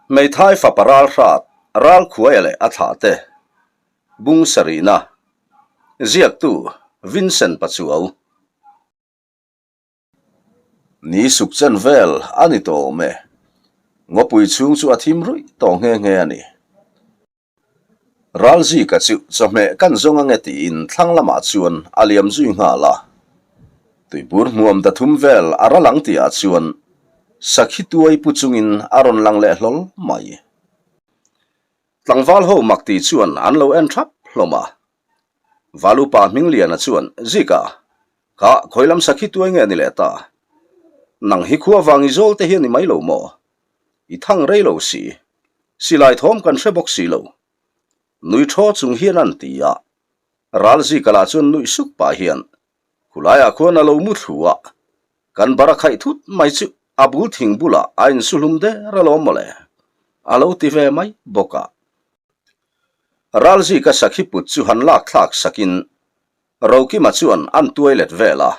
Hmeithai fapa ralhrat, Ralkhuaia leh a thlahte, Bung sarihna, Ziaktu, Vincent Pachuau. Ni suk chen vel a ni tawh awm e. Ngawpui chhung chu a thim ruih tawh nghe nghe a ni. Ralzika chu chawhmeh kan zawng ange tiin thlang lamah chuan a liam zui nghal a. Tuibur hmuam ta thum vel a ral ang tihah chuan sakhi tuai pu chungin a rawn lang leh hlawl mai. Tlangval ho mak ti chuan an lo en thap hlawm a. Valupa Hmingliana chuan, Zika, kha khawi lam sakhi tuai nge ni leh ta? Nang hi khua vang i zawl te hi a ni mai lo maw? I thang rei lo si. Silai thawm kan hre bawk si lo. Nui thaw chung hian an ti a. Ralzika lah chuan nuih suk pah hian, Khulaiah khuan a lo mu thlu a, kan bar a khaih thut mai chu a bul thing bulah a insuhlum der alawm mawle, a lo ti ve mai bawk a. Ralzika sakhi put chu han lak thlak sakin Rokima chuan an tuai let vel a.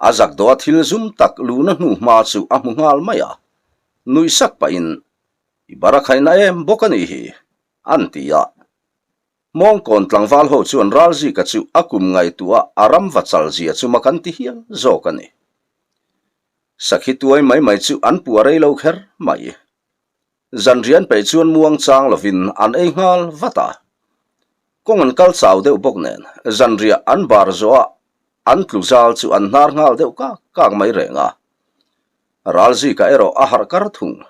A zak dawh a thil zum tak luhna hnu hma chu a hmu nghal mai a, nuih sak pahin, I bar a khaihna em bawk a nih hi, an ti a. Mawngkawn tlangval ho chuan Ralzika chu a kum ngaihtuah a ram va chal zia chu mak an ti hial zawk a ni. Sakhi tuai mai mai chu an puah rei lo kher mai. Zanrian peih chuan muang chang lovin an ei nghal vat a. Kawng an kal chau deuh bawk nen zanriah an bar zawh a an tlu zal chu an hnar nghal deuh kak kak mai reng a. Ralzika erawh a harh kar thung.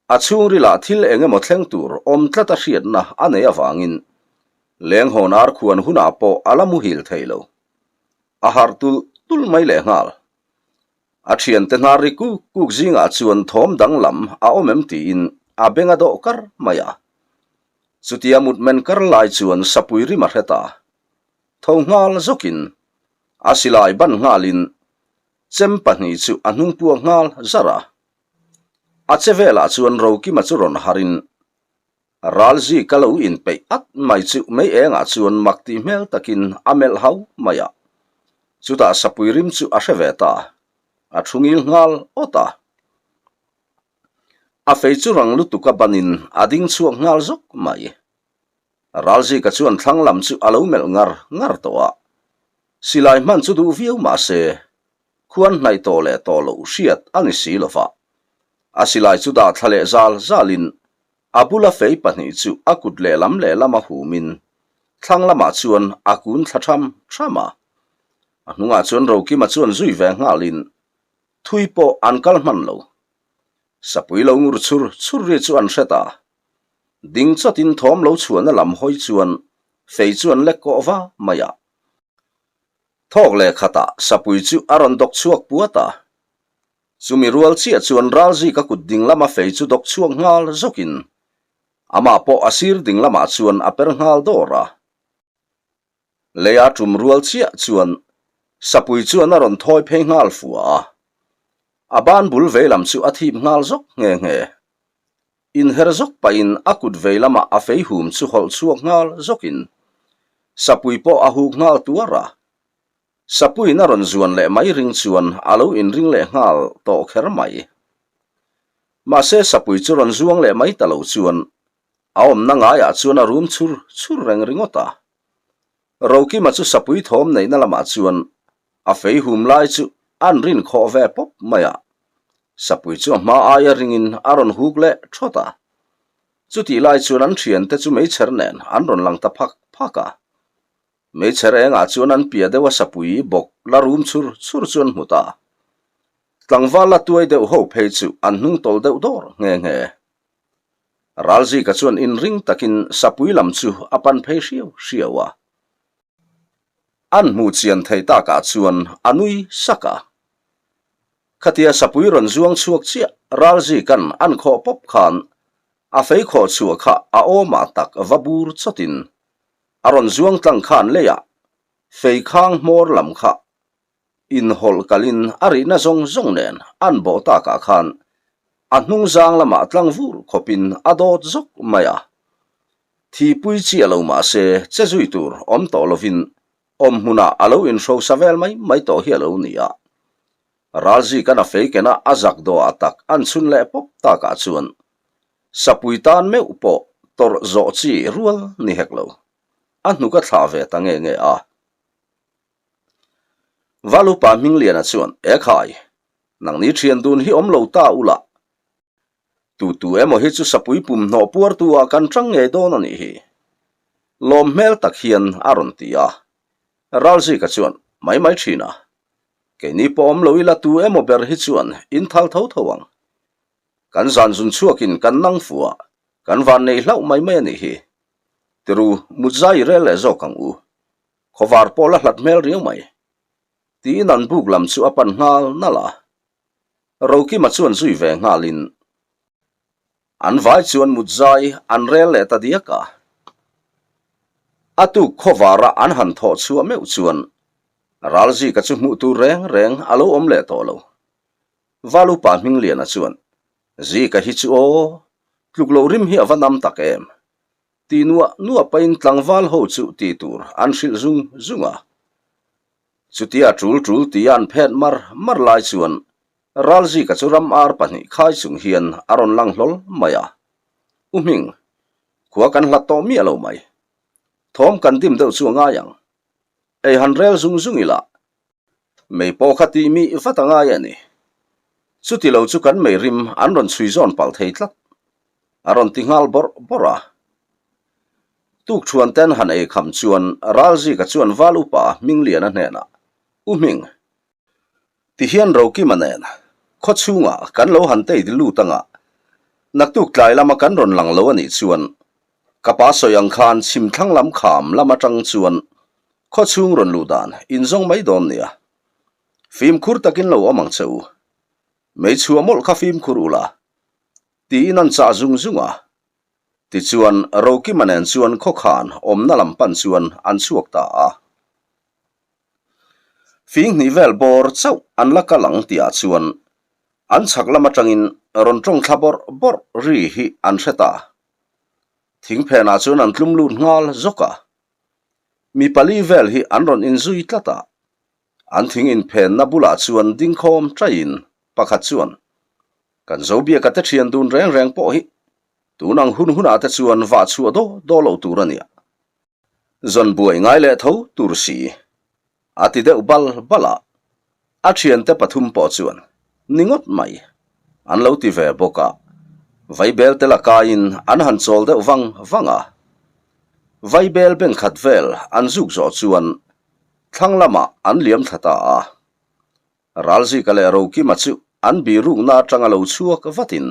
A chhungrilah thil eng emaw thleng tur awm tlat a hriatna a nei avangin lenghawn ar khuan hunah pawh a la muhil thei lo. A harh tulh tulh mai lehnghal. A thiante hnar ri kuk kuk zingah chuan thawm danglam a awm em tiin a beng a dawh kar mai a. Chutia mutmen kar lai chuan sapui rim a hre ta. Tho nghal zawkin a silai ban nghalin chem pahnih chu a hnung puak nghal zar a. A che velah chuan Rokima chu rawn harin Ralzi ka lo inpeih at mai chu mei engah chuan mak tih hmel takin a melh hau mai a. Chutah sapui rim chu a hre ve ta. A thu ngil nghal awt a. A fei chu rang lutuk a banin a ding chhuak nghal zawk mai. Ralzika chuan thlang lam chu a lo melh ngar ngar tawh a. Silai hman chu duh viau mah se, khuan hnaih tawh leh tawh loh hriat a ni si lo va. A silai chu dah thla leh zal zalin a bula fei pahnih chu a kut lehlam lehlama humin thlang lamah chuan a kun thla tham tham a. A hnungah chuan Rokima chuan zui ve nghalin thui pawh an kal hman lo. Sapui lo ngur chhur chhur ri chu an hre ta. Ding chawtin thawm lo chhuahna lam hawi chuan fei chu an lek kawh va mai a. Thawk leh khatah sapui chu a rawn dawk chhuak puat a. Chumi rual chiah chuan Ralzika kut ding lama fei chu dawk chhuak nghal zawkin amah pawh a sir ding lamah chuan a per nghal dawr a. Leia tum rual chiah chuan sapui chuan a rawn thawi phei nghal fua a. A ban bul vei lam chu a thip nghal zawk nghe nghe. Inher zawk pahin a kut vei lamah a fei hum chu hawlh chhuak nghal zawkin sapui pawh a huk nghal tuar a. Sapuiin a rawn zuan leh mai ring chuan a lo inring leh nghal tawh kher mai. Mahse sapui chu rawn zuang leh mai ta lo chuan a awmna ngaiah chuan a rum chhur chhur reng ringawt a. Rokima chu sapui thawm neihna lamah chuan a fei hum lai chu an rin khawh ve pawp mai a. Sapui chu a hma aia ringin a rawn huk leh thawt a. Chutih lai chuan an thiante chu meichher nen an rawn lang ta phak phak a. Meichher engah chuan an piah deuh a sapui bawk la rum chhur chhur chu an hmu ta. Tlangval la tuai deuh ho phei chu an hnung tawlh deuh dawr nghe nghe. Ralzika chuan inring takin sapui lam chu a pan phei hriau hriau a. An hmuh chian thei takah chuan a nui sak a. Khatia sapui rawn zuang chhuak chiah Ralzika'n an khawh pawp khan a fei khawh chhuah kha a awmah tak va bur chawtin A rawn zuang tlang khan leiah fei khang hmawr lam kha inhawlh kalin a rihna zawng zawng nen an bawh takah khan a hnung zang lamah tlang vur khawpin a dawt zawk mai a. Thipui chiah lo mah se che zui tur awm tawh lovin awm hmunah a lo inhrosa vel mai mai tawh hi a lo ni a. Ralzika'n a fei kena a zak dawhah tak an chhun leh pawp takah chuan. Sapui tan meuh pawh tawrh zawh chi rual ni hek lo. A hnuk a thlah ve ta nge nge a. Valupa Hmingliana chuan, Ekhai, nangni thian dun hi awm lo ta ula. Tu tu emaw hi chu sapui pum hnawh puartu ah kan tang ngei dawn a nih hi. Lawm hmel tak hian a rawn ti a. Ralzika chuan, Mai mai thin a. Keini pawh awm lo ila tu emaw ber hi chuan in thal tho tho ang. Kan zan zun chhuakin kan nang fu a, kan van nei hlauh mai mai a nih hi. Tiru, mut zai i rel leh zawk ang u. Khawvar pawh la hlat hmel riau mai. Tiin an buk lam chu a pan nghal nalh a. Rokima chuan zui ve nghalin an vai chuan mut zai an rel leh ta diak a. A tuk khawvara an han thawh chhuah meuh chuan Ralzika chu hmuh tur reng reng a lo awm leh tawh lo. Valupa Hmingliana chuan, Zika hi chu aw, tluk loh rim hi a va nam tak em? Ti nuah nuah pahin tlangval ho chu ti tur an hrilh zung zung a. Chutia tul tul tia an phet mar mar lai chuan Ralzika chu ram ar pahnih khai chung hian a rawn lang hlawl mai a. U Hming, khua kan hlat tawh miah lo mai. Thawm kan dim deuh chu a ngai ang. Ei han rel zung zung ila. Mei pawh kha tih mi vat a ngai a ni. Chuti lo chu kan mei rim an rawn chhui zawn palh thei tlat. A rawn ti nghal bawrh bawrh a. Tuk thuan ten han ei kham chuan Ralzika chuan Val upa Hmingliana hnenah, U Hming, ti hian Rokima nen khaw chhungah kan lo han tei lut anga naktuk tlai lama kan rawn lang lo a nih chuan ka pa sawi ang khan chhim thlang lam kham lam atang chuan khaw chhung rawn luh dan inzawng mai dawn nia. Fimkhur takin lo awm ang che u. Meichhuah mawlh kha fimkhur ula tiin an chah zung zung a. Tichuan, Rokima nen chuan khawkhan awmna lam pan chuan an chhuak ta a. Fing hnih vel bawr chauh an la kal ang tihah chuan an chhak lam atangin rawn tawng thla bawrh bawrh ri hi an hre ta. Thing phenah chuan an tlum lut nghal zawk a. Mi pali vel hi an rawn inzui tlat a. An thing inphenna bulah chuan dingkhawm taiin pakhat chuan, Kan Zobiaka te thian dun reng reng pawh hi tun ang hun hunah te chuan vah chhuah daw daw loh tur a nia. Zawn buai ngai leh tho tur si. A ti deuh bal bal a. A thiante pathum pawh chuan ni ngawt mai an lo ti ve bawk a. Vaibel te la kaiin an han chawl deuh vang vang a. Vaibel bengkhat vel an zuk zawh chuan thlang lamah an liam thla ta a. Ralzika leh Rokima chu an birukna atanga lo chhuak vatin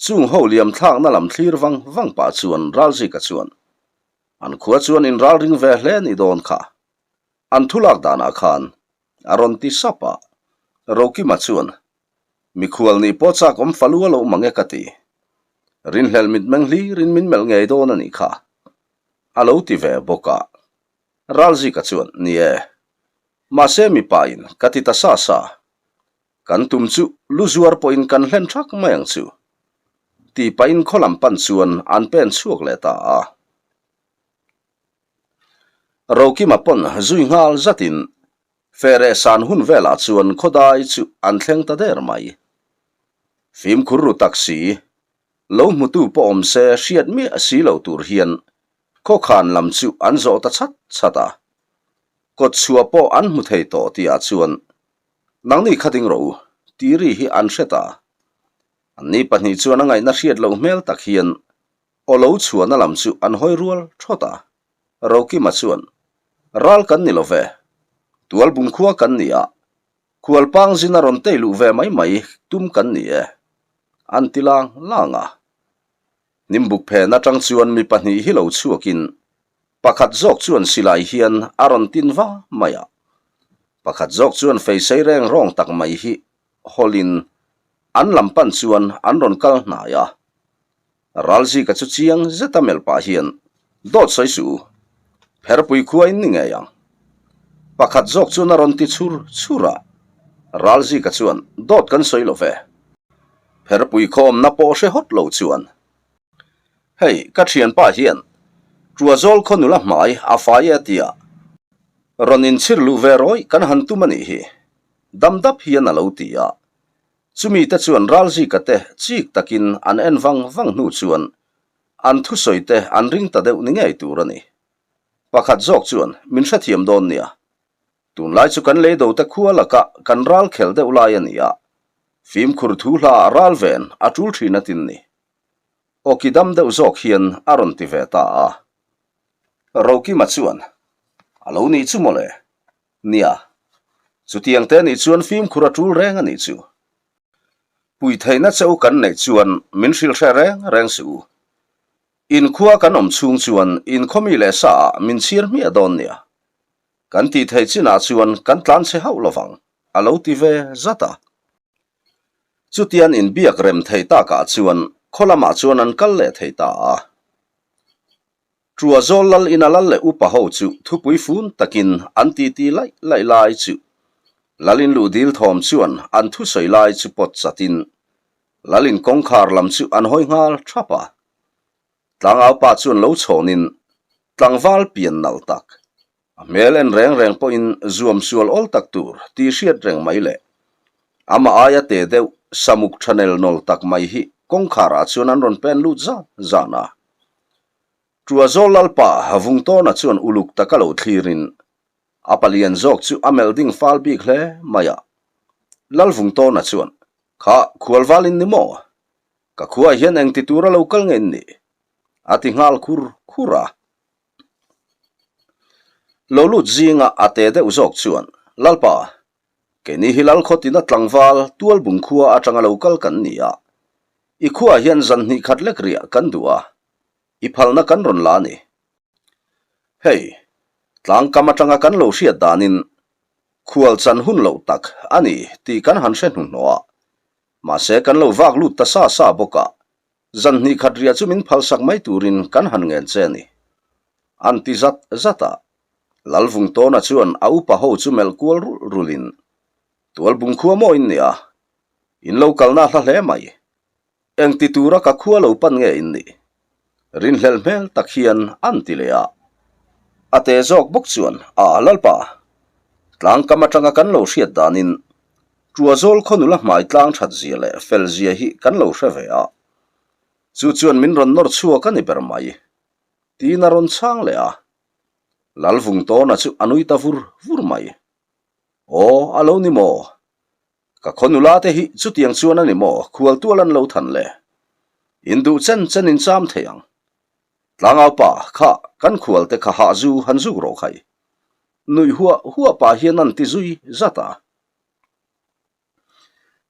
chung ho liam thlakna lam thlir vang vang pah chuan Ralzika chuan an khua chuan in ralring ve hle ni dawn kha an thu lak danah khan a rawn ti sap a. Rokima chuan mikhual nih pawh chak awm falu a loh mang e ka ti. Rinhlelh mitmeng hlirin min melh ngei dawn a nih kha a lo ti ve bawk a. Ralzika chuan ni e. Mahse mipa in ka ti ta sa sa. Kan tum chu lu zuar pawhin kan hlen thak mai ang chu. Tih pahin khaw lam pan chuan an pen chhuak leh ta a. Rokima pawn zui nghal zatin Fereh san hun velah chuan khawdai chu an thleng ta der mai. Fimkhur ru tak si, lo hmutu pawh awm se hriat miah si lo tur hian Khawkhan lam chu an zawh ta chat chat a. Kawt chhuah pawh an hmu thei tawh tihah chuan, Nangni kha ding rawh u, tih ri hi an hre ta. Anni pahnih chuan a ngaihna hriat loh hmel tak hian aw lo chhuahna lam chu an hawi rual thawt a. Rokima chuan, Ral kan ni lo ve. Tualbung khua kan ni a, khualpang zin a rawn tei luh ve mai mai tum kan ni e, an ti lang lang a. Hnimbuk phen atang chuan mi pahnih hi lo chhuakin pakhat zawk chuan silai hian a rawn tin va mai a. Pakhat zawk chuan feisei reng rawng tak mai hi hawlin an lam pan chuan an rawn kal hnai a. Ralzika chu chiang zeta melh pah hian dawt sawi suh u, pherpui khua in ni ngei ang. Pakhat zawk chuan a rawn ti chhur chhur a. Ralzika chuan dawt kan sawi lo ve. Pherpui khawmna pawh hre hawt lo chuan, Hei, ka thianpa hian Tuazawl khaw nula hmai a fai e a ti a, rawn inchhir luh ve rawih kan han tum a nih hi, dam dap hian a lo ti a. Chumi te chuan Ralzika te chik takin an en vang vang hnu chuan an thusawi te an ring ta deuh ni ngei tur a ni. Pakhat zawk chuan min hrethiam dawn nia. Tunlai chu kan leido te khua laka kan ral khel deuh lai a ni a, fimkhur thu hla ah ral ven a tul thin a tin ni. Awki dam deuh zawk hian a rawn ti ve ta a. Rokima chuan, A lo nih chu mawle. Nia. Chutiang te nih chuan fimkhur a tul reng a nih chu. Pui theihna che u kan neih chuan min hrilh hreh reng reng suh u. Inkhua kan awm chhung chuan inkhawmi leh sa ah min chhir hmiah dawn nia. Kan tih theih chinah chuan kan tlan chhe hauh lovang, a lo ti ve zat a. Chutian inbiak rem thei takah chuan khaw lamah chuan an kal leh thei ta a. Ṭuazawl lal ina lal leh upa ho chu thupui fun takin an titi laih laih lai chu Lalin luh dil thawm chuan an thusawi lai chu pawt chatin Lalin kawngkhar lam chu an hawi nghal thap a. Tlangau pa chuan lo chhawnin tlangval pian nalh tak, a hmel en reng reng pawhin zuam sual awl tak tur tih hriat reng mai leh amah aia te deuh samuk tha nel nawl tak mai hi kawngkharah chuan an rawn pen lut zan zan a. Ṭuazawl Lalpa Vungtawna chuan uluk taka lo thlirin a palian zawk chu a melh ding fal bik hle mai a. Lalvungtawna chuan, Kha, khualval in ni maw? Ka khuaah hian engti tura lo kal nge in nih? A ti nghal khur khur a. Lo lut zinga a te deuh zawk chuan, Lalpa, keini hi Lalkhawtina tlangval Tualbung khua atanga lo kal kan ni a. I khuaah hian zan hnih khat lek riah kan duh a, i phalna kan rawn la a ni. Hei, tlangkam atanga kan lo hriat danin khual chan hun loh tak a ni tih kan han hre hnuhnawh a. Mahse kan lo vak lut ta sa sa bawk a, zan hnih khat riah chu min phalsak mai turin kan han ngen che a ni. An ti zat zat a, Lalvungtawna chuan a upa ho chu melh kual rulh rulhin, Tualbung khua maw in nia? In lo kalna hla hle mai. Engti tura ka khua lo pan nge in nih? Rinhlelh hmel tak hian an ti leh a. A te zawk bawk chuan, A Lalpa, tlangkam atanga kan lo hriat danin Ṭuazawl khaw nula hmai tlang that zia leh fel zia hi kan lo hre ve a. Chu chuan min rawn nawr chhuak a ni ber mai. Tiin a rawn chhang leh a. Lalvungtawna chu a nui ta vur vur mai. Aw, a lo ni maw? Ka khaw nula te hi chutiang chuan a ni maw khual tual an lo than le? In duh chen chen in cham thei ang. Tlangau pa, kha kan khual te kha hah zu han zuk rawh khai. Nuih huah huah pah hian an ti zui zat a.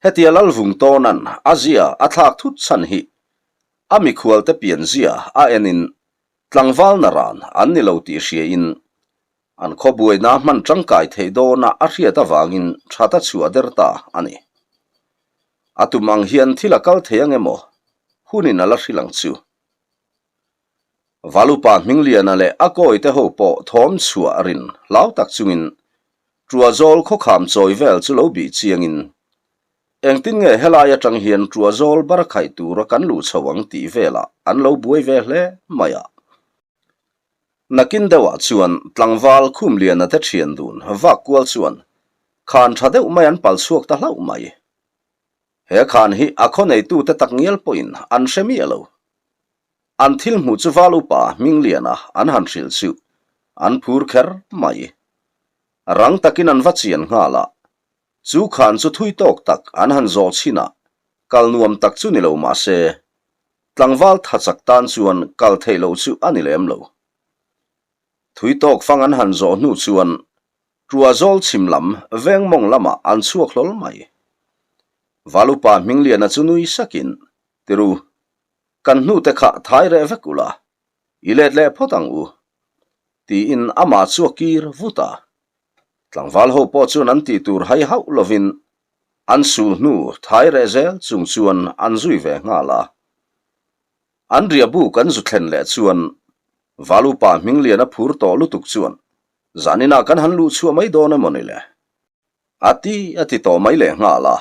Hetia Lalvungtawna'n a zia a thlak thut chhan hi a mikhual te pian zia a en in tlangval naran an ni lo tih hria in An khawbuaina hman tangkai theih dawna a hriat avangin that a chhuah der ta a ni. A tum ang hian thil a kal thei ang emaw? Hunin a la hrilh ang chu. Valupa Hmingliana leh a kawite ho pawh thawm chhuah rin hlau tak chungin Ṭuazawl khawkham chawi vel chu lo bih chiangin engtin nge helai atang hian Ṭuazawl barakhaih tura kan luh chho ang tih velah an lo buai ve hle mai a. Nakin deuhah chuan tlangval Khumliana te thian dun vak kual chuan khan tha deuh mai an pal chhuak ta hlauh mai. He khan hi a khaw neitute tak ngial pawhin an hre miah lo. An thil hmuh chu val upa Hmingliana an han hrilh chu an phur kher mai. Rang takin an va chian nghal a, chu khan chu thui tawk tak an han zawh chhin a, kal nuam tak chu ni lo mah se, Tlangval tha chak tan chuan kal theih loh chu a ni lem lo. Thui tawk fang an han zawh hnu chuan Ṭuazawl chhim lam veng mawng lamah an chhuak hlawl mai. Valupa Hmingliana chu nui sakin, Tiru, kan hnute kha thai reh vek ula, i let leh phawt ang u, tiin amah chu a kir vut a. Tlangval ho pawh chuan an tih tur hai hauh lovin An sul hnu thai reh zel chung chuan an zui ve nghal a. An riahbuk an zu thlen leh chuan Valupa Hmingliana phur tawh lutuk chuan zaninah kan han luh chhuah mai dawn emaw ni le? A ti a ti tawh mai leh nghal a.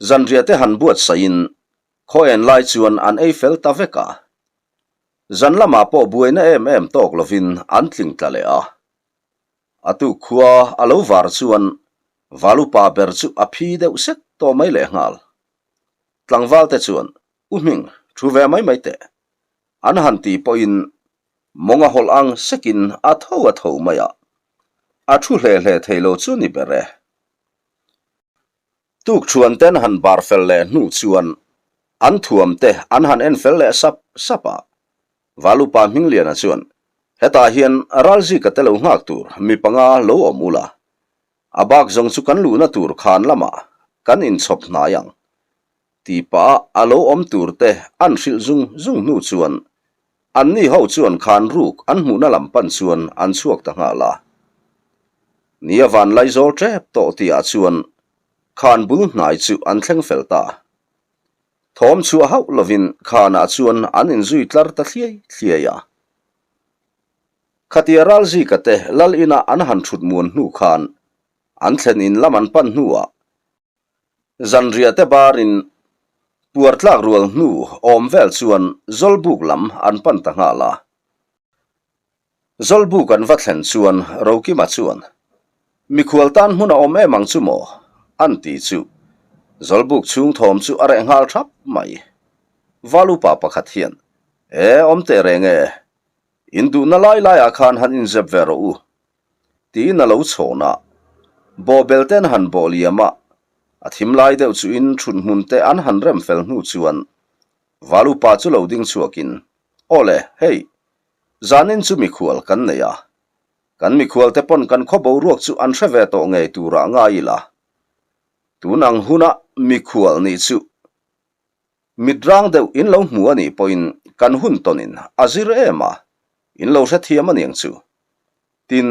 Zanriah te han buatsaihin khaw en lai chuan an ei fel ta vek a. Zan lamah pawh buaina em em tawk lovin an tling tla leh a. A tuk khua a lo var chuan. Valupa ber chu a phi deuh sek tawh mai lehnghal. Tlangval te chuan, U Hming, thu ve mai mai teh. An han ti pawhin mawng a hawlh ang sekin a tho a tho mai a, a thu hle hle thei lo chu ni ber e. Tukṭhuan ten han bar fel leh hnu chuan an thuam te an han en fel leh sap sap a. Valupa Hmingliana chuan, Hetah hian Ralzika te lo nghak tur mi panga lo awm ula, a bak zawng chu kan luhna tur khan lamah kan inchhawp hnai ang. Ti pah a lo awm tur te an hrilh zung zung hnu chuan anni ho chuan khan ruk an hmuhna lam pan chuan an chhuak ta nghal a. Ni a van laizawl tep tawh tihah chuan khan bul hnai chu an thleng fel ta. Thawm chhuah hauh lovin khanah chuan an inzui tlar ta thliai thliai a. Khatia Ralzika te lal ina an han thut muan hnu khan an thlen in lam an pan hnuah Zanriah te barin puar tlak rual hnu awm vel chuan Zawlbuk lam an pan ta nghal a. Zawlbuk an va thlen chuan Rokima chuan, Mikhual tan hmun a awm em ang chu maw? an ti chu. Zawlbuk chhung thawm chu a reh nghal thap mai. Valupa pakhat hian, E, awm teh reng e. In duhna lai laiah khan han inzep ve rawh u. Tiin a lo chhawn a. Bawhbel ten han bawh liam a, a thim lai deuh chu in thut hmun te an han rem fel hnu chuan Valupa chu lo ding chhuakin, Aw le, hei, zanin chu mikhual kan nei a, kan mikhual te pawn kan khaw boruak chu an hre ve tawh ngei turah ngai ila, tun ang huna mikhual nih chu mit rang deuh in lo hmu a nih pawhin kan hun tawnin a zir em a, in lo hrethiam a niang chu. Tin,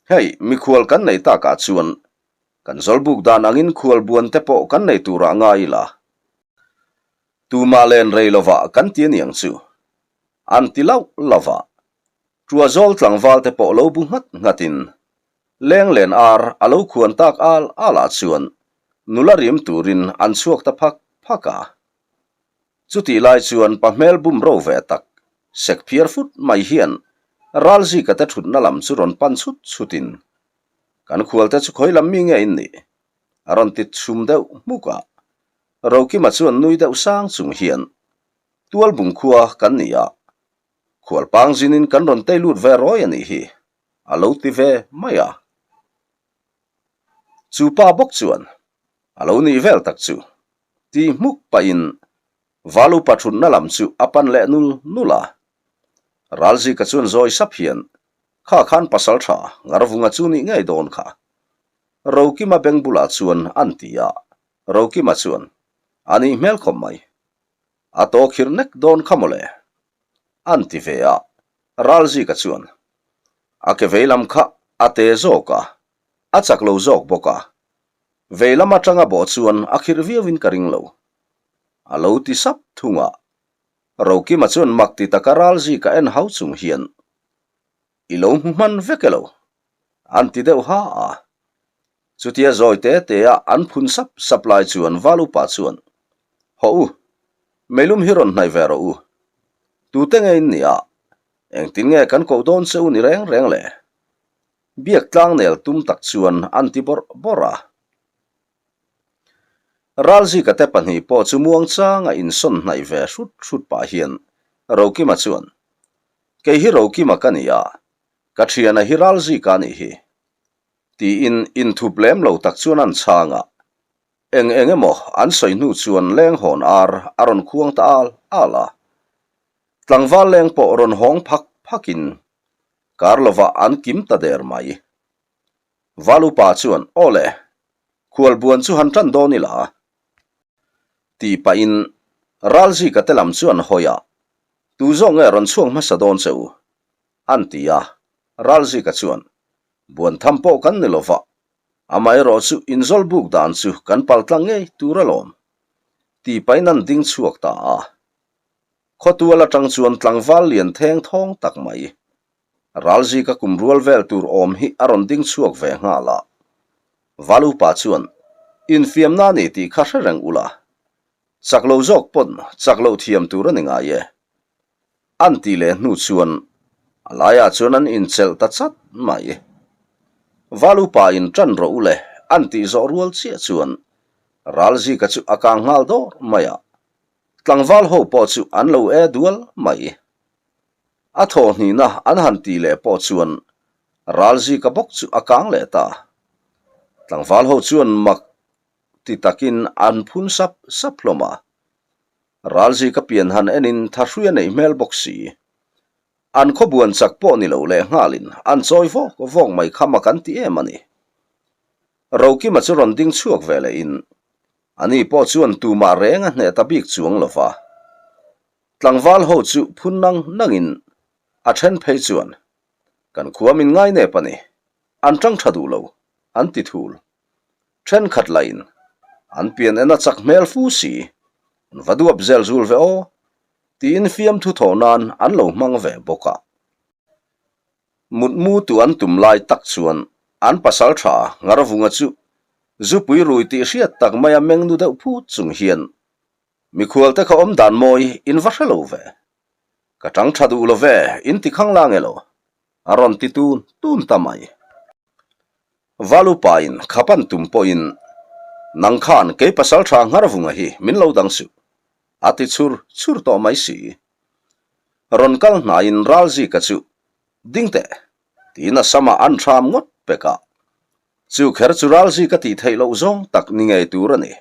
hei, mikhual kan nei takah chuan kan zawlbuk dan angin khual buan te pawh kan nei turah ngai ila. Tumah len rei lovah kan ti a niang chu. An ti lauh lauh a. Ṭuazawl tlangval te pawh lo bu nghat nghatin lenglen ar a lo khuan tak al alah chuan nula rim turin an chhuak ta phak phak a. Chutih lai chuan pa hmel bum ro ve tak, sek phiar fut mai hian Ralzika te thutna lam chu rawn pan chhut chhutin, Kan khualte chu khawi lam mi nge in nih? a rawn ti chhum deuh hmuk a. Rokima chuan nui deuh sang chung hian, Tualbung khua kan ni a, khualpang zinin kan rawn tei lut ve rawi a nih hi, a lo ti ve mai a. Chu pa bawk chuan, A lo nih vel tak chu, ti hmuk pahin Valupa thutna lam chu a pan leh nul nul a. Ralzika chuan zawi sap hian, Kha khan pasal tha Ngarvunga chu nih ngei dawn kha. Rokima beng bulah chuan an ti a, Rokima chuan, A nih hmel khawp mai. A taw khir nek dawn kha mawle. An ti ve a, Ralzika chuan, A ke vei lam kha a te zawk a, a chak lo zawk bawk a, vei lam atanga bawh chuan a khirh viauin ka ring lo. A lo ti sap thung a, Rokima chuan mak ti taka Ralzika en hau chung hian, I lo hmu hman vek elo? An ti deuh ha a. Chutia zawi te te a an phun sap sap lai chuan Valupa chuan, Hawh u, meilum hi rawn hnaih ve rawh u. Tute nge in nia? Engtin nge kan koh dawn che u ni reng reng le? Biak tlang nel tum tak chuan an ti bawrh bawrh a. Ralzika te pahnih pawh chu muangchanga insawn hnaih ve hrut hrut pah hian Rokima chuan, Kei hi Rokima ka ni a, ka thiana hi Ralzika a nih hi. Tiin inthup lem lo tak chuan an chhang a. Eng eng emaw an sawi hnu chuan lenghawn ar a rawn khuang ta al al a. Tlangval leng pawh rawn hawng phak phakin kar lovah an kim ta der mai. Valupa chuan, Aw le, khualbuan chu han tan dawn ila. Tih pahin Ralzika te lam chu an hawi a, Tu zawk nge rawn chhuak hmasa dawn che u? an ti a. Ralzika chuan, Buan tham pawh kan ni lova, amaherawh chu inzawlbuk dan chu kan paltlang ngei tur alawm. Tih pahin an ding chhuak ta a. Khawtual atang chuan tlangval lian theng thawng tak mai, Ralzika kum rual vel tur awm hi a rawn ding chhuak ve nghal a. Valupa chuan, Infiamna a ni tih kha hre reng ula, chak lo zawk pawn chak loh thiam tur a ni ngai e. An tih leh hnu chuan a laiah chuan an inchelh ta chat mai. Valupa in ṭan rawh u le. an tih zawh rual chiah chuan Ralzika chu a kang nghal dawr mai a, tlangval ho pawh chu an lo e dual mai. A thawhhnihna an han tih leh pawh chuan Ralzika bawk chu a kang leh ta. Tlangval ho chuan mak ti takin an phun sap sap hlawm a. Ralzika pian han enin thahrui a neih hmel bawk si. An khawbuan chak pawh ni lo leh nghalin an chawi vawk vawk mai kha mak an ti em a ni. Rokima chu rawn ding chhuak ve lehin ani pawh chuan tumah reng a hneh ta bik chuang lo va. Tlangval ho chu phun nang nangin a then phei chuan kan khua min ngai nep a ni, an tang tha duh lo, an ti thul. Thenkhat lahin an pian en a chak hmel fu si, an va duap zel zul ve aw, tiin fiamthu thawh nan an lo hmang ve bawk a. Mutmu tu an tum lai tak chuan an pasal tha Ngarvunga chu zupui rui tih hriat tak maia mengnu deuh phut chung hian mikhualte kha awm dan mawi in va hre lo ve. Ka tang tha duh lo ve in ti khang la nge lo, a rawn ti tun tun ta mai. Valupain khapan tum pawhin nang khan kei pasal tha Ngarvunga hi min lo dang suh. A ti chhur chhur tawh mai si. Rawn kal hnaiin Ralzika chu, Ding teh! tiin a samah an hram ngawt pek a. Chu kher chu Ralzika tih theih loh zawng tak ni ngei tur a ni.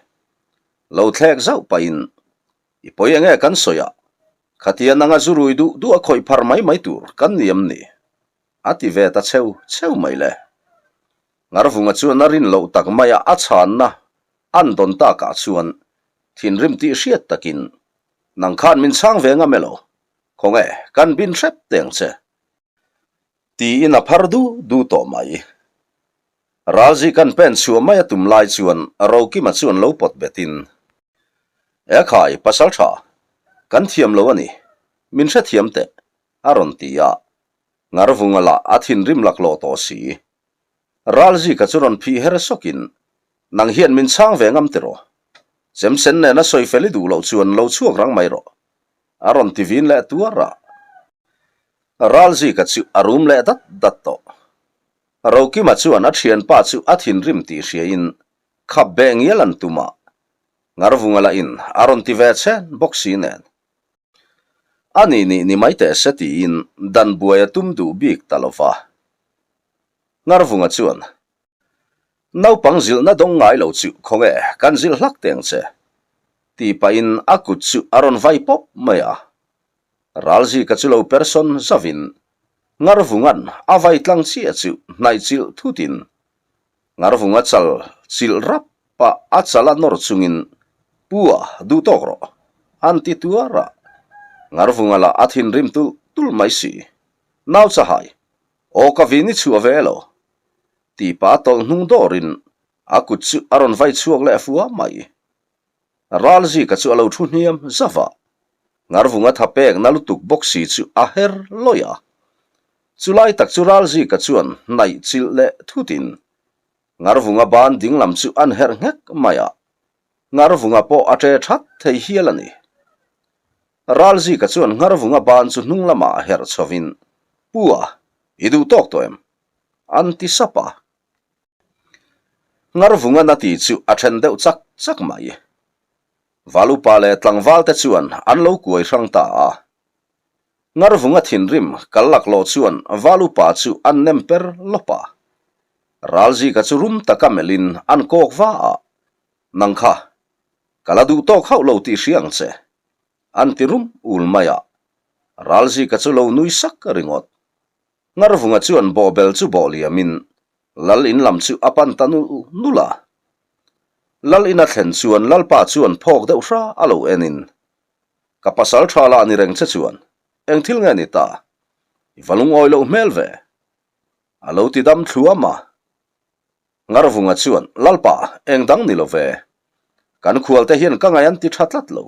Lo thlek zauh pahin, I pawi enge kan sawi a, khatia nanga zu rui duh duh a khawih phar mai mai tur kan ni em ni? A ti ve ta cheu cheu mai le. Ngarvunga chuan a rin loh tak maia a chhanna an dawn takah chuan thinrim tih hriat takin, Nang khan min chhang ve ngam elo? Khawnge, kan bin hrep teng che. Tiin a phar du du tawh mai. Ralzi kan pen chhuah mai a tum lai chuan Rokima chuan lo pawt betin, E khai, pasal tha, kan thiam lo a ni, min hrethiam teh, a rawn ti a. Ngarvunga lah a thinrim laklawh tawh si. Ralzika chu rawn phih her sawkin, Nang hian min chhang ve ngam tiraw? Chemsen nena sawi fel i duh loh chuan lo chhuak rang mai rawh, a rawn ti vin leh tuar a. Ralzika chu a rum leh dat dat tawh. Rokima chuan a thianpa chu a thinrim tih hriain khap beh ngial an tum a, Ngarvunga lahin a rawn ti ve chhen bawk si nen. A nih nih ni mai teh se tiin dan buai a tum duh bik ta lo va. Ngarvunga chuan, Naupang zilhna dawng ngai lo chu khawnge kan zilh hlak teng che? tih pahin a kut chu a rawn vai pawp mai a. Ralzika chu lo person zavin Ngarvunga'n a vai tlang chiah chu hnaih chilh thutin Ngarvunga chal chilh rap a a chal a nawr chungin Pu a duh tawk rawh an ti tuar a. Ngarvunga lah a thinrim tulh tulh mai si. Nau chahai Aw ka vin i chhuah ve lo. Tih pah a tawlh hnung dawrin a kut chu a rawn vai chhuak leh fua mai. Ralzika chu a lo thu hniam zauh a, Ngarvunga tha pek na lutuk bawk si chu a her lawih a. Chulai tak chu Ralzika chuan hnaih chilh leh thutin Ngarvunga ban dinglam chu an herh nghek mai a, Ngarvunga pawh a ṭe that thei hial a ni. Ralzika chuan Ngarvunga ban chu hnung lamah a herh chhovin, Pu a, i duh tawk tawh em? An ti sap a. Ngarvunga na ti chu a then deuh chak chak mai. Valupa leh tlangval te chuan an lo kuai hrang ta a. Ngarvunga thinrim kal laklawh chuan Valupa chu an nem per lawp a. Ralzika chu rum taka melhin an kawk va a, Nang kha, ka la duh tawk hauh lo tih hria ang che, an ti rum ul mai a. Ralzika chu lo nui sak ringawt. Ngarvunga chuan bawhbel chu bawh liamin Lal in lam chu a pan ta nul nul a. Lal in a thlen chuan Lalpa chuan phawk deuh hra a lo enin, Ka pasal tha lah ni reng che chuan eng thil nge ni ta? I va lungawi loh hmel ve. A lo ti dam thluam a. Ngarvunga chuan, Lalpa, eng dang ni lo ve. Kan khualte hian ka ngaih an ti tha tlat lo.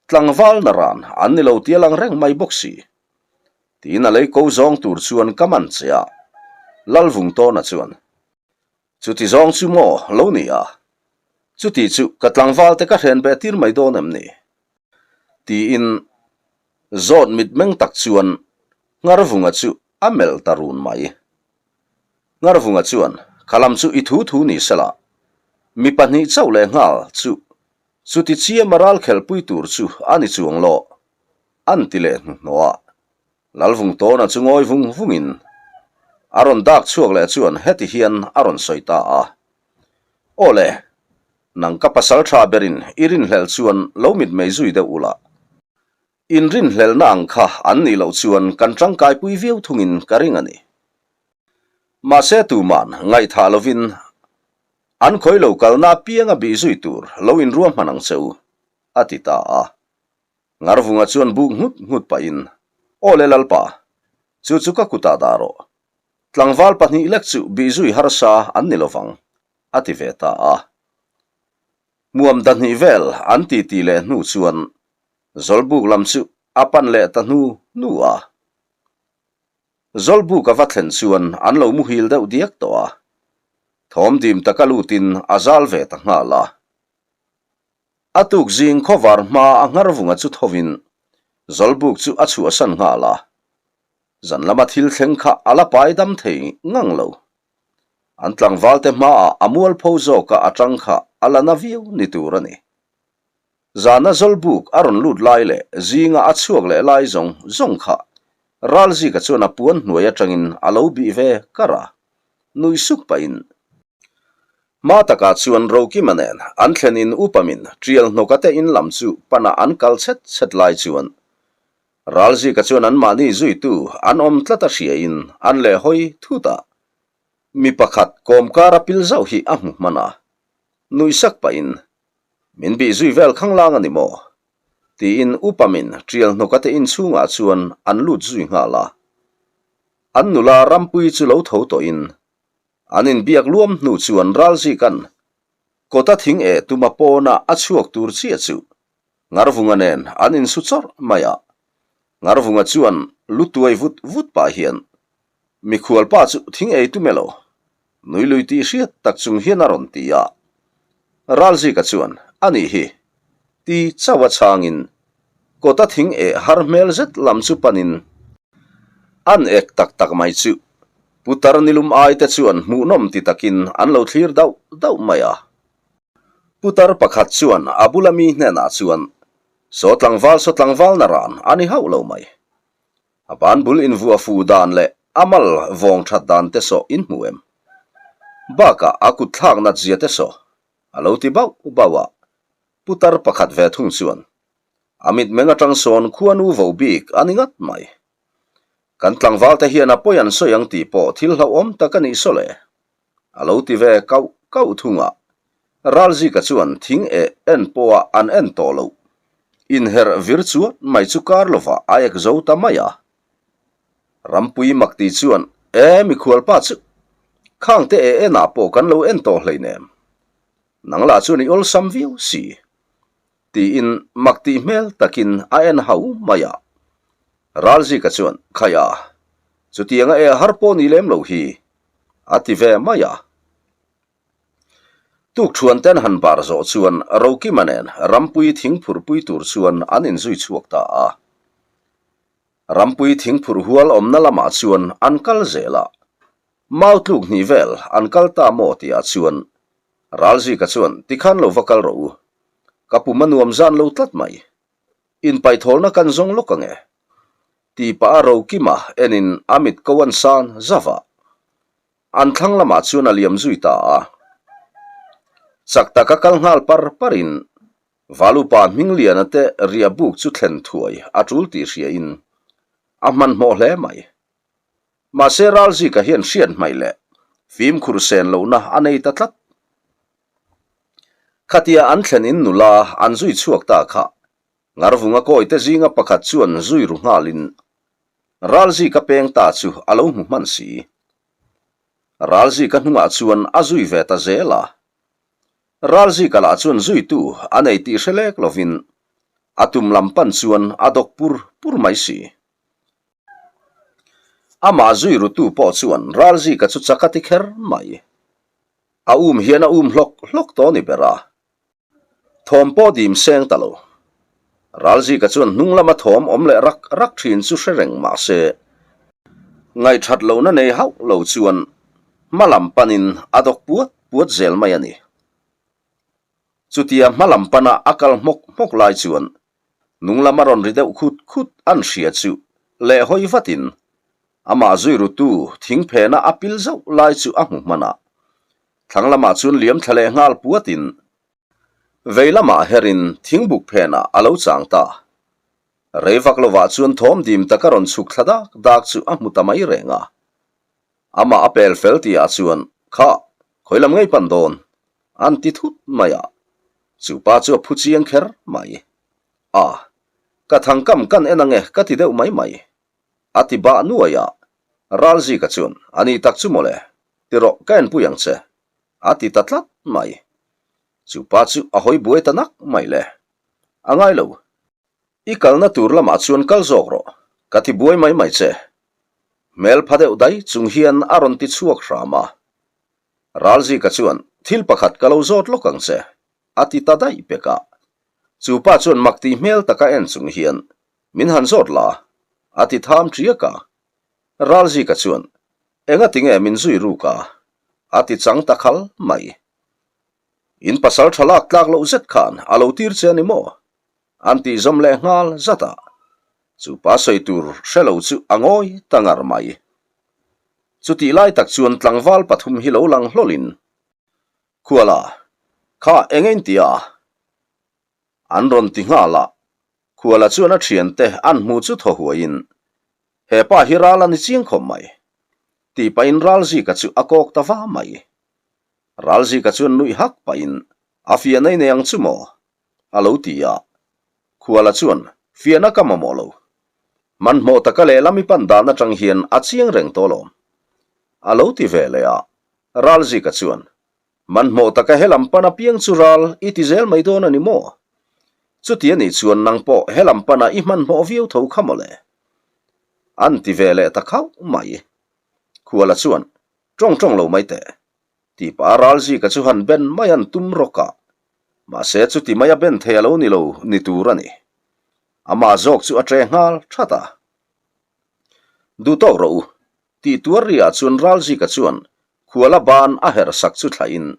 Tlangval na ran an ni lo tia lang reng mai bawk si. Tiin a lei ko zawng tur chuan ka man che a. Lalvungtawna chuan, Chuti zawng chu maw lo ni a? Chuti chu ka tlangval te ka hren beh tir mai dawn em ni? Tiin zawt mitmeng tak chuan Ngarvunga chu a melh ta run mai. Ngarvunga chuan. Khalam chu i thu thu ni sela, mi pahnih chauh leh nghal chu chuti chiama ral khelhpui tur chu a ni chuang lo, an ti leh hnuhnawh a. Lalvungtawna chu ngawi vung vungin a rawn dak chhuak leh chuan heti hian a rawn sawi ta a, Aw le, nang ka pasal tha berin i rinhlelh chuan lo mitmei zui deuh ula, in rinhlelhna ang kha an nih loh chuan kan tangkaipui viau thungin ka ring a ni. Mahse tuman ngaihthah lovin an khawi lo kalna apianga bih zui tur lo inruahman ang che u, a ti ta a. Ngarvunga chuan buk nghut nghut pahin, Aw le Lalpa, chu chu ka kutah dah rawh. Tlangval pahnih lek chu bih zui harsa an ni lovang, a ti ve ta a. Hmuam dahnih vel an ti ti leh hnu chuan Zawlbuk lam chu a pan leh ta hnu hnu a. Zawlbuk a va thlen chuan an lo muhil deuh diak tawh a. Thawm dim taka lutin a zal ve ta nghal a. A tuk zing khawvar hma a Ngharvunga chu thovin Zawlbuk chu a chhuahsan nghal a. Zan lama thil thleng kha a la pai dam thei ngang lo. An tlangvalte hmaah a mualpho zawka a tang kha a la na viau ni tur a ni. Zana Zawlbuk a rawn lut lai leh zinga a chhuak leh lai zawng zawng kha Ralzika chuan a puan hnuai atangin a lo bih ve kar a, nui suk pahin Hma takah chuan Rokima nen an thlen in upamin Tial hnawka te in lam chu pana an kal chhet chhet lai chuan Ralzika chuan anmahni zuitu an awm tlat a hriain an leh hawi thut a, mi pakhat kawmkar a pil zauh hi a hmu hman a, nuih sak pahin Min bih zui vel khanglang a ni maw? tiin upamin Tial hnawka te inchhungah chuan an lut zui nghal a. An nula Rampuii chu lo tho tawhin An inbiak luam hnu chuan Ralzika'n kawta thing eh tuma pawna a chhuak tur chiah chu Ngarvunga nen an insu chawrh mai a. Ngarvunga chuan lu tuai vut vut pah hian, Mikhual pa chu thing ei tum elo? Nui lui tih hriat tak chung hian a rawn ti a. Ralzika chuan, A nih hi. Ti chauh a chhangin kawta thing eh har hmel zet lam chu panin an ek tak tak mai chu putar nilum ai te chuan hmuhnawm ti takin an lo thlir dauh dauh mai a. Putar pakhat chuan a bula mi hnenah chuan, Saw tlangval saw tlangval na ran a ni hauh lo mai. A ban bul invuah fuh dan leh a mal vawng that dan te saw in hmu em? Bakah a kut thlak nat zia te saw a lo ti bauh bauh a. Putar pakhat ve thung chuan a mitmeng atang sawn khuanu vo bik a ni ngat mai. Kan tlangval te hian a pawi an sawi ang tih pawh thil hlauhawm tak a nih saw le. A lo ti ve kauh kauh thung a. Ralzika chuan thing eh en pawha an en tawh loh. Inherh vir chuan mai chu kar lovah a ek zo ta mai a. Rampui mak ti chuan, E mikhualpa chu, khangte eh enah pawh kan lo en tawh hleinem. Nang lah chuan i awlsam viau si. Tiin mak tih hmel takin a en hau mai a. Ralzika chuan, Khaia, chutianga e har pawh ni lem lo hi, a ti ve mai a. Tukṭhuan ten han bar zawh chuan Rokima nen Rampui thingphurhpui tur chuan an inzui chhuak ta a. Rampui thingphurh hual awmna lamah chuan an kal zel a. Mau tluk hnih vel an kal ta maw tihah chuan Ralzika chuan tikhan lo va kal rawh u. Ka pum a nuam zan lo tlat mai. Inpaithawlna kan zawng lawk ang e. Tih pah a Rokima enin a mit ko an san zauh a. An thlang lamah chuan a liam zui ta a. Chak taka kal nghal par parin Valupa Hmingliana te riah buk chu thlen thuai a tul tih hriain a hmanhmawh hle mai. Mahse Ralzika hian hriat hmaih leh fimkhur sen lohna a nei ta tlat. Khatia an thlen in nula an zui chhuak ta kha Ngarvunga kawite zinga pakhat chuan zui ru nghalin Ralzika peng ta chu a lo hmu hman si. Ralzika hnungah chuan a zui ve ta zel a. Ralzika lah chuan zuitu a nei tih hre lek lovin a tum lam pan chuan a dawk pur pur mai si. Amah zui rutu pawh chuan Ralzika chu chak a ti kher mai. A um hian a um hlawk hlawk tawh ni ber a. Thawm pawh dim seng ta lo. Ralzika chuan hnung lama thawm awm leh rak rak thin chu hre reng mah se, ngaihthat lohna nei hauh lo chuan. Hma lam panin a dawk puat puat zel mai a ni. Chutia hma lam pana a kal hmawk hmawk lai chuan hnung lam a rawn ri deuh khut khut an hria chu leh hawi vatin amah zui rutu thing phena a pil zauh lai chu a hmu hman a. Thlang lamah chuan liam thla leh nghal puatin vei lamah herin thingbuk phenah a lo chang ta. Rei vak lovah chuan thawm dim taka rawn chhuk thla dak dak chu a hmu ta mai reng a. Amah a pel fel tihah chuan, Kha, khawi lam ngei pan dawn? an ti thut mai a. Chu pa chu a phu chiang kher mai. A, ka thangkam kan en ange ka ti deuh mai mai. A ti bah nuai a. Ralzika chuan, A ni tak chu mawle, ti rawh ka enpui ang che. A ti ta tlat mai. Chu pa chu a hawi buai ta nak mai le. A ngai lo. I kalna tur lamah chuan kal zawk rawh, ka ti buai mai mai che. Hmel pha deuh dai chung hian a rawn ti chhuak hram a. Ralzika chuan, Thil pakhat ka lo zawt lawk ang che, a ti ta daih pek a. Chu pa chuan mak tih hmel taka en chung hian, Min han zawt la, a ti tham ṭiak a. Ralzika chuan, Engati nge min zui ruk a? a ti chang ta khal mai. In pasal tha lak tlak loh zet khan a lo tir che a ni maw? An tih zawm leh nghal zat a, chu pa sawi tur hre lo chu a ngawi ta ngar mai. Chutih lai tak chuan tlangval pathum hi lo lang hlawlin, Khuala, kha eng in ti a? An rawn ti nghal a, Khuala chuan a thiante an hmu chu thaw huaiin, He pa hi ral a ni chiang khawp mai, tih pahin Ralzika chu a kawk ta va mai. Ralzika chuan nuih hak pahin, A fiahna i nei ang chu maw? a lo ti a. Khuala chuan, Fiahna ka mamawh lo. Hmanhmawh taka lehlam i pan dan atang hian a chiang reng tawh alawm. A lo ti ve leh a. Ralzika chuan, Hmanhmawh taka helam pan apiang chu ral i ti zel mai dawn a ni maw? Chuti a nih chuan nang pawh helam pana i hmanhmawh viau tho kha mawle. An ti ve leh ta khauh mai. Khuala chuan, Tawng tawng lo mai teh. Tih pah a Ralzika chu han ben mai an tum rawk a, mahse chuti mai a ben thei a lo ni lo ni tur a ni. Amah zawk chu a ṭe nghal that a. Duh tawk rawh u, tih tuar riah chuan Ralzika chuan khuala ban a herh sak chu thlahin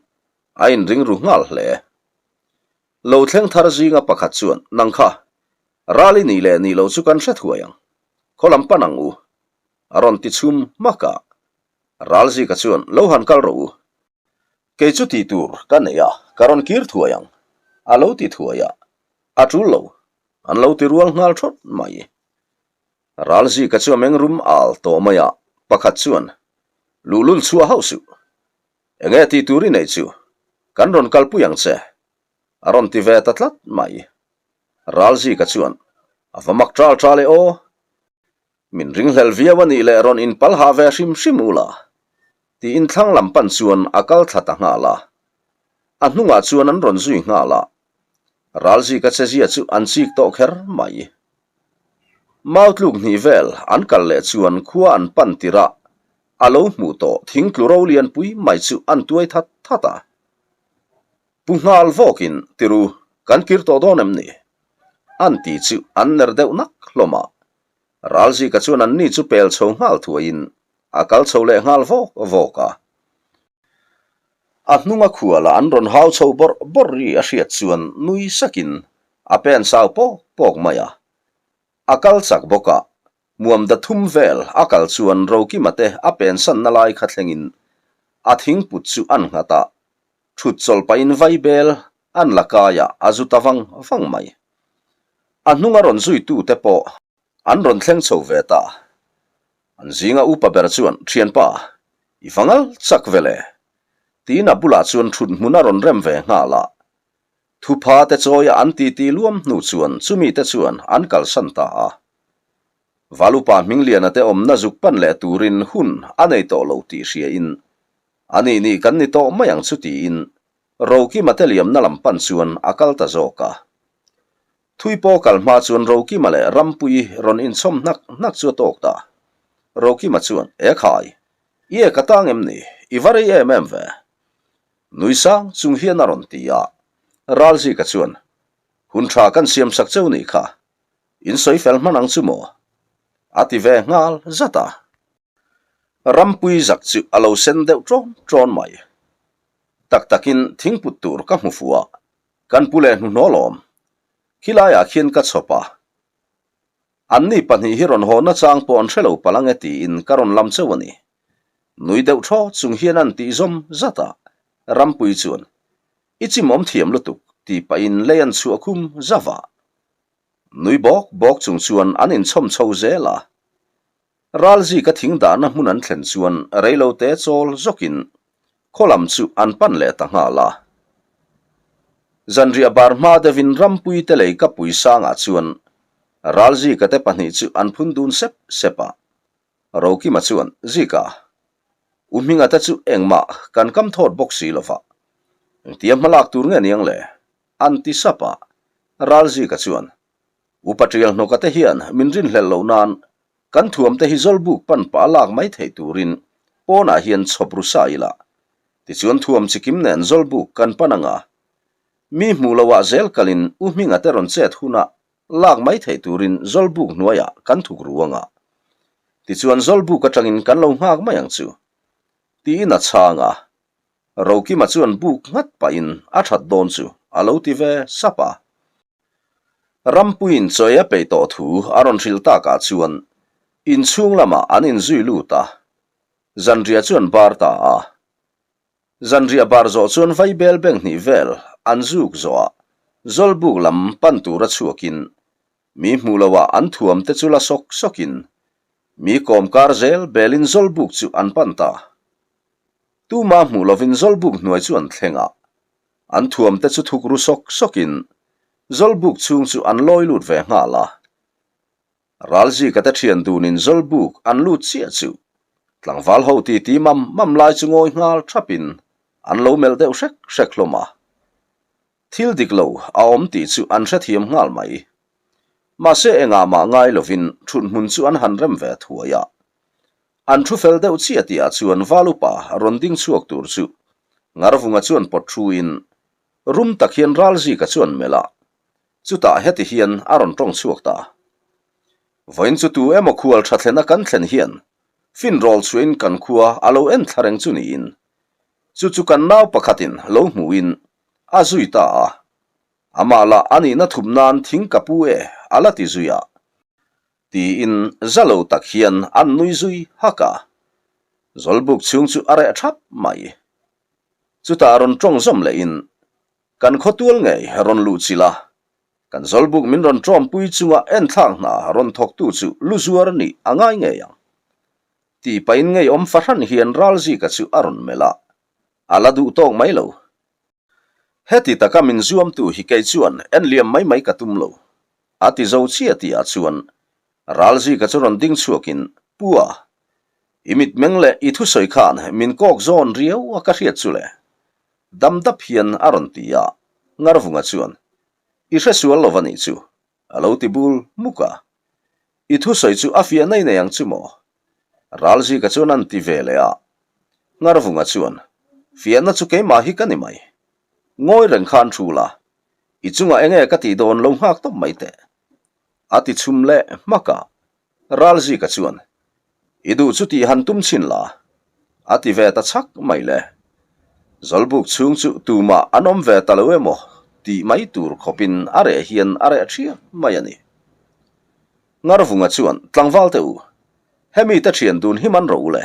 a inring ru nghal hle. Lo thleng thar zinga pakhat chuan, Nang kha, ral i nih leh nih loh chu kan hre thuai ang. Khaw lam pan ang u, a rawn ti chhum hmak a. Ralzika chuan, Lo han kal rawh u. Kei chu tih tur ka nei a, ka rawn kir thuai ang, a lo ti thuai a. A tul lo, an lo ti rual nghal thawt mai. Ralzika chu a meng rum al tawh mai a, pakhat chuan, Luhlul chhuah hauh suh. Enge tih tur i neih chu, kan rawn kalpui ang che, a rawn ti ve ta tlat mai. Ralzika chuan, A va mak ṭal ṭal e aw. Min ringhlel viau a nih leh rawn inpal hah ve hrim hrim u la, tiin thlang lam pan chuan a kal thla ta nghal a. A hnungah chuan an rawn zui nghal a, Ralzika chezia chu an chik tawh kher mai. Mau tluk hnih vel an kal leh chuan khua an pan tirh a, a lo hmuh tawh thing tlu ro lianpui mai chu an tuai that that a. Pu nghal vawkin tiru kan kir tawh dawn em ni? An ti chu an ner deuh nak hlawm a. Ralzika chuan anni chu pel chho nghal thuaiin a kal chho leh nghal vawk vawk a. A hnunga khuala an rawn hau chho bawrh bawrh ri a hriat chuan nui sakin a pen sau pawk pawk mai a. A kal chak bawk a, muam da thum vel a kal chuan Rokima te a pensanna lai kha thlengin a thingput chu an nghat a, thut chawlh pahin vaibel an la kai a, a zu ta vang vang mai. A hnunga rawn zuitute pawh an rawn thleng chho ve ta. An zinga upa ber chuan, Thianpa, i va ngal chak ve le? Tiin a bulah chuan thut hmun a rawn rem ve nghal a. Thupha te chawia an titi luam hnu chuan chumi te chuan an kalsan ta a. Valupa Hmingliana te awmna zuk pan leh turin hun a nei tawh lo tih hriain, A nih nih kan ni tawh mai ang chu tiin Rokima te liamna lam pan chuan a kal ta zawk a. Thui pawh kal hma chuan Rokima leh Rampuii rawn inchhawm hnak hnak chu a tawk ta. Rokima chuan, E khai, i e ka tang em ni? I va rei em em ve? Nui sang chung hian a rawn ti a. Ralzika chuan, Hun tha kan siam sak cheu nih kha. In sawi fel hman ang chu maw? A ti ve nghal zat a. Rampui zak chu a lo sen deuh ṭawn ṭawn mai. Tak takin thingput tur ka hmu fuh a, kan pu leh hnuhnawh lawm. Khilaiah khian ka chhawp a. Anni pahnih hi rawn haw nachang pawh an hre lo palh ange tiin ka rawn lam chauh a ni. Nui deuh thaw chung hian an tih zawm zat a, Rampui chuan, I chimawm thiam lutuk, ti pahin lei an chhuah khum zauh a. Nui bawk bawk chung chuan an inchhawm chho zel a. Ralzika thing dahna hmun an thlen chuan reilote chawl zawkin khaw lam chu an pan leh ta nghal a. Zanriah bar hma deuhin Rampuite lei ka pui sangah chuan Ralzika te pahnih chu an phun dun sep sep a. Rokima chuan, Zika, u Hminga te chu engmah kan kam thawt bawk si lova, engtia hmalak tur nge niang le? an ti sap a. Ralzika chuan, Upa Tial hnawka te hian min rinhlelh loh nan kan thuam te hi zawlbuk pan pah a lak mai theih turin pawnah hian chhawp ru sa ila. Tichuan thuam chikim nen zawlbuk kan pan anga mi hmuh loh ah zel kalin U Hminga te rawn chet hunah lak mai theih turin zawlbuk hnuaiah kan thuk ru anga. Tichuan zawlbuk atangin kan lo nghak mai ang chu. Tiin a chhang a. Rokima chuan buk nghat pahin a that dawn chu a lo ti ve sap a. Rampuiin chawi a peih tawh thu a rawn hrilh takah chuan inchhung lamah an inzui lut a, zanriah chu an bar ta a. Zanriah bar zawh chuan vaibel beng hnih vel an zuk zawhah Zawlbuk lam pan tura chhuakin mi hmuh loah an thuam te chu la sawk sawkin mi kawmkar zel belin Zawlbuk chu an pan ta. Tuma hmuh lovin Zawlbuk hnuai chu an thleng a, An thuam te chu thuk ru sawk sawkin Zawlbuk chhung chu an lawi lut ve nghal a. Ralzika te thian dunin Zawlbuk an lut chiah chu tlangval ho titi mam mam lai chu ngawi nghal thapin an lo melh deuh hrek hrek hlawm a. Thil dik lo a awm tih chu an hrethiam nghal mai. Mahse engah mah ngai lovin thuthmun chu an han rem ve thuai a. An thu fel deuh chiah tihah chuan Valupa rawn ding chhuak tur chu Ngarvunga chuan pawt thuin rum tak hian Ralzika chuan melh a, chutah heti hian a rawn tawng chhuak ta. Vawiin chu tu emaw khual tha thlena kan thlen hian finrawl chhuahin kan khua a lo en thla reng chu niin chu chu kan nau pakhatin lo hmuhin a zui ta a, amah lah a nihna thup nan thing ka pu e a la ti zui a. Tiin za lo tak hian an nui zui hak a, Zawlbuk chhung chu a reh thap mai. Chutah rawn tawng zawm lehin, Kan khawtual ngei rawn luh chilh a, kan Zawlbuk min rawn tawmpui chunga enthlak hna rawn thawktu chu lu zuar nih a ngai ngei ang. Tih pahin ngeiawm fahran hian Ralzika chu a rawn melh a, a la duh tawk mai lo. Heti taka min zuamtu hi kei chuan en liam mai mai ka tum lo. A ti zo chiah tihah chuan Ralzika chu rawn ding chhuakin, Pua, i mitmeng leh i thusawi khan min kawk zawn riau a ka hriat chu le. Dam dap hian a rawn ti a, Ngarvunga chuan, I hresual lo va nih chu, a lo ti bul hmuk a. I thusawi chu a fiah nei nei ang chu maw? Ralzika chuan an ti ve leh a. Ngarvunga chuan, Fiahna chu keimah hi ka ni mai. Ngawi reng khan thu la, i chungah enge ka tih dawn lo nghak tawp mai teh. A ti chhum leh hmak a. Ralzika chuan, I duh chu tih han tum chhin la. A ti ve ta chhak mai le. Zawlbuk chhung chu tumah an awm ve ta lo emaw tih mai tur khawpin a reh hian a reh thiam mai a ni. Ngarvunga chuan, Tlangval te u, hemi te thian dun hi man rawh u le,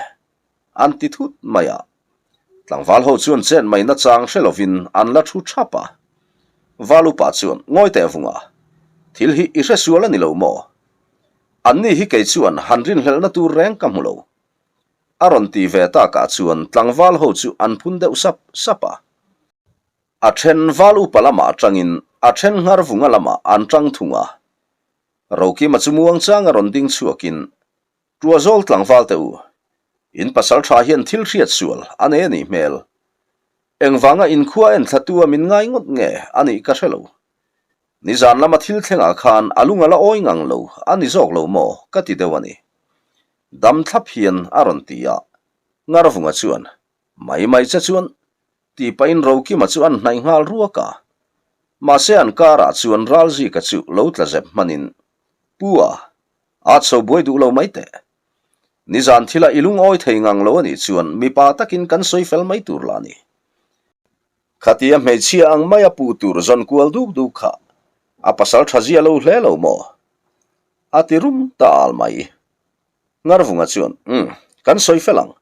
an ti thut mai a. Tlangval ho chuan chet mai nachang hre lovin an la thu thap a. Val upa chuan, Ngawi teh vunga, thil hi i hre sual a ni lo maw? Anni hi kei chuan han rinhlelhna tur reng ka hmu lo. A rawn ti ve takah chuan tlangval ho chu an phun deuh sap sap a. A then val upa lamah atangin a then nghar vunga lamah an tang thung a. Rokima chu muangchanga rawn ding chhuakin, Tuazawl tlangval te u, in pasal tha hian thil hriat sual a nei a nih hmel. Engvanga inkhua en thlatu a min ngai ngawt nge a nih ka hre lo. Nizan lama thil thlengah khan a lung a la awi ngang lo a ni zawk lo maw ka ti deuh a ni. Dam thlap hian a rawn ti a, Ngarvunga chuan, Mai mai che chuan, tih pahin Rokima chu an hnaih nghal ruak a. Mahse an karah chuan Ralzika chu lo tla zep hmanin, Pu a, a chho buai duh lo mai teh. Nizan thila i lungawi thei ngang lo a nih chuan mipa takin kan sawi fel mai tur lah a ni. Khatia hmeichhia ang maia puh tur zawn kual duk duk kha a pasal tha zia lo hle lo maw? A ti rum ta al mai. Ngarvunga chuan, Umm, kan sawi fel ang.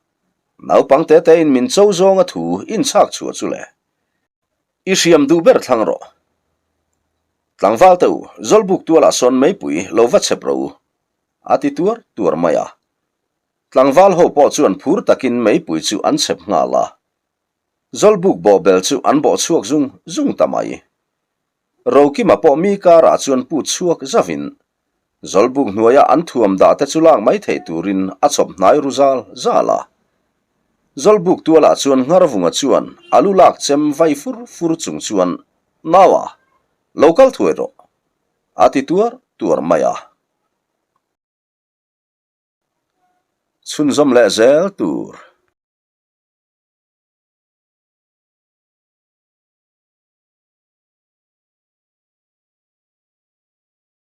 Naupang te tein min cho zawnga thu inchhak chhuah chu le. I hriam duh ber thlang rawh. Tlangval te u, Zawlbuk tualah sawn meipui lo va chhep rawh u. A ti tuar tuar mai a. Tlangval ho pawh chuan phur takin meipui chu an chhep nghal a. Zawlbuk bawhbel chu an bawh chhuak zung zung ta mai. Rokima pawh mi karah chuan put chhuak zavin Zawlbuk hnuaia an thuam dah te chu lak mai theih turin a chhawp hnai ru zal zal a. Zawlbuk tualah chuan Ngharvunga chuan a lu lak chem vai fur fur chung chuan, Naua, lo kal thuai rawh, a ti tuar tuar mai a. Chhunzawm leh zel tur.